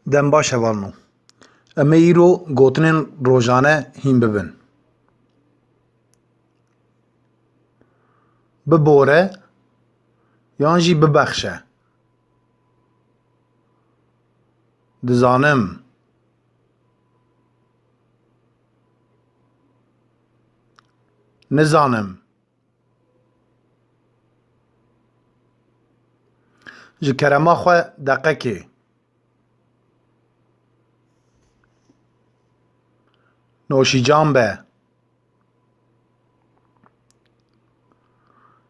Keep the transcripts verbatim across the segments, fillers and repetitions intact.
Dem baş hevalno. Em ê îro gotinên rojane hîn bibin. Bibore yan jî bibexşe. Dizanim. Nizanim. Ji kerema xwe deqekê. Noşîcan be.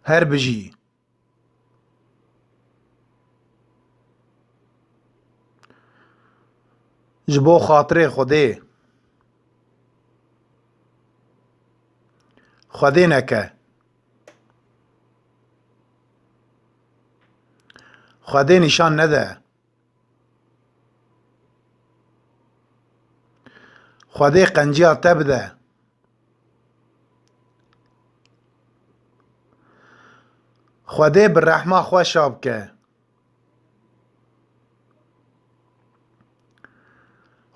Her bijî. Ji bo xatirê Xwedê. Xwedê neke. Xwedê nîşan nede. Xwedê qenciya te bide. Xwedê bi rehma xwe şa bike.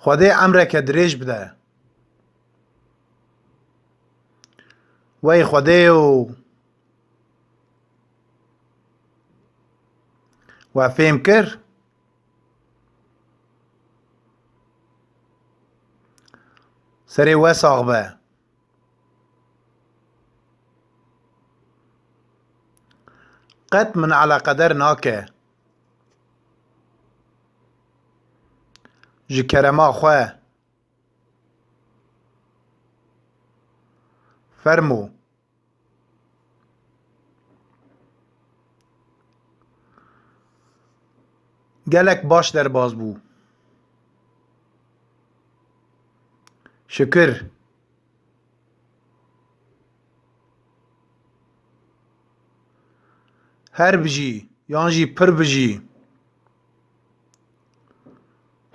Xwedê emreke dirêj bide. Wey Xwedêyo, we fêm kir? Serê we sax be. Qet min eleqeder nake. Ji kerema xwe. Fermo. Gelek baş derbas bû. Şikir. Her bijî yan jî pir bijî.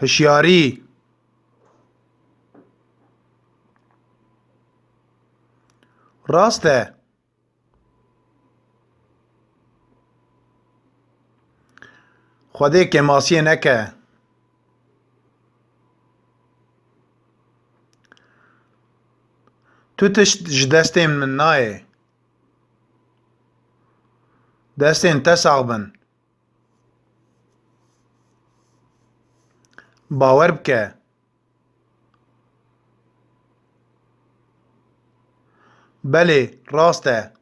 Hişyarî. Rast e. Xwedê kêmasiyê neke. Tu tişt ji destên min nayê. Destên te sax bin. Bawer bike. Belê, rast e.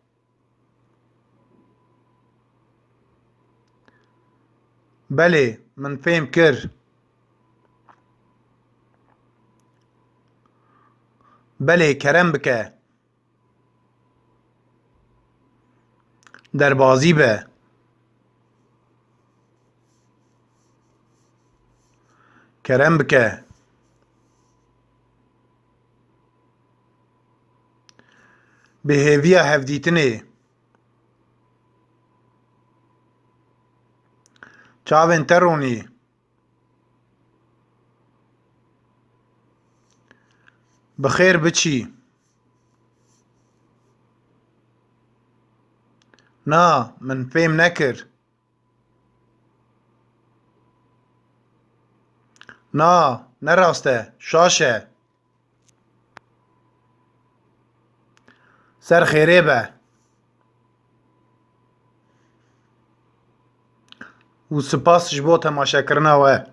Belê, min fêm kir. Belê, kerem bike. Derbazî be. Kerem bike. Bi hêviya hevdîtinê. Çavên te ronî. Bi xêr biçî. Na, min fêm nekir. Na, ne rast e, şaş e. Ser xêrê be. Û spas ji bo temaşekirina we.